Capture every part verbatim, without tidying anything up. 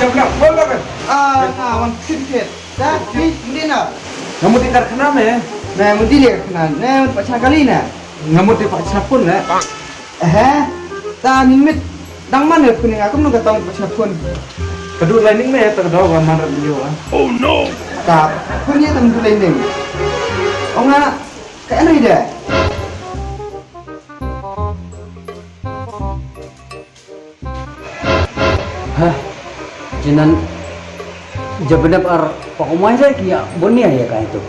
Jam na, bol na kan. Ah, na, wan kit kit. Da, ni, mudi na. Nga mut ïa ka khynnah me. Na, mudi ïa ka khynnah. Na, mut pachna kali na. Nga mut ïa pachna pun na. Eh, ta ni mit. Dang man ïa pun nga kum nang ka tong pachna pun. Ka du lining me ta ka daw ka man rat ïa. Oh no. Ta pun ïa tang du lining. Ong nga ka en ri de. Ha, jinan jabnep ar pa umai sa ki ïa bun ïa ïa kai tu.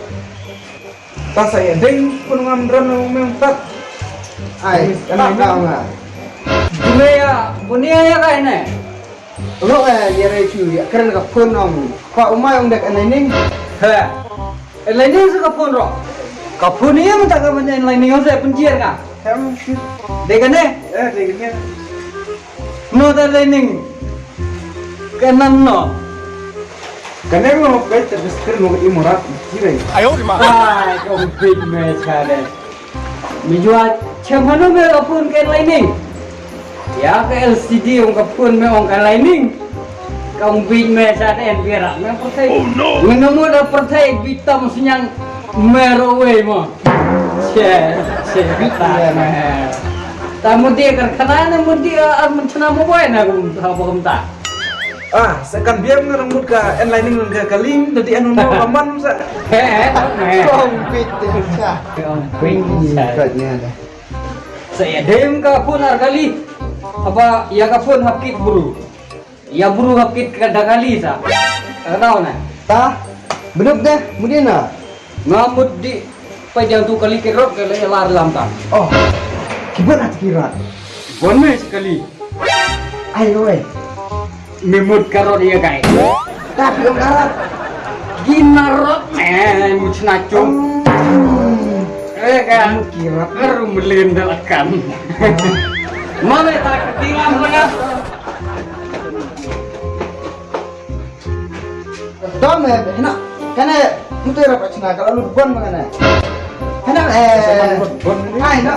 Ta sa ïa ding pun ngam dram nang mem tat. Ai, kan ai ka nga. Jule ïa bun ïa ïa kai ne. Lo eh ïa rai chu ïa kren ka pun ong. Pa umai ong dek anai ning. Ha. Enlining sa ka phone ro. Ka phone ïa mynta ka ban enlining sa pynjiar ka. Hem. Dei kane? Eh, dei kane. Mo ta enlining. Kanan no. Kane mo peit ta beskir mo imorat. Jirai. Ayo di ma. Ai, kong peit me chale. Mi jua chem hanu me ka phone ka enlining. Ïa ka L C D ong ka phone me ong ka lining. Ka ong bit me sa en biara me pyrthei. Oh no. Ngano mo da pyrthei bit tam snyang me ro wei mo. Che, che bit me. Ta mudi kar khana na mudi ar mun chna mo boy na kum ta bo kum ta. Ah, sa kan biang na mut ka enlining ka kaling dadi anu no ka man sa. He, he, he. Kong bit te sa. Kong bit sa. Ka nya da. Sa ïa dem ka phone ar kali. Apa ïa ka phone hap kit bru. Ïa bru hap kit ka da kali sa. Ka daw na. Ta. Benup deh, mudi na. Nga mut di pa jang tu kali kirot ka le lar lam ta. Oh. Kibon at kirat. Bon me sekali. Ai oi. Me mut karot ïa kai. Tapi ong karot. Gina rot me mut sna chung. Hmm. Eh ka. Mut kirot. Aru melin dalakan. Mana tak ketinggalan sangat. Dom eh hena kane mut ïa rap chna ka la lut bon ma kane. Hena eh. Ai no.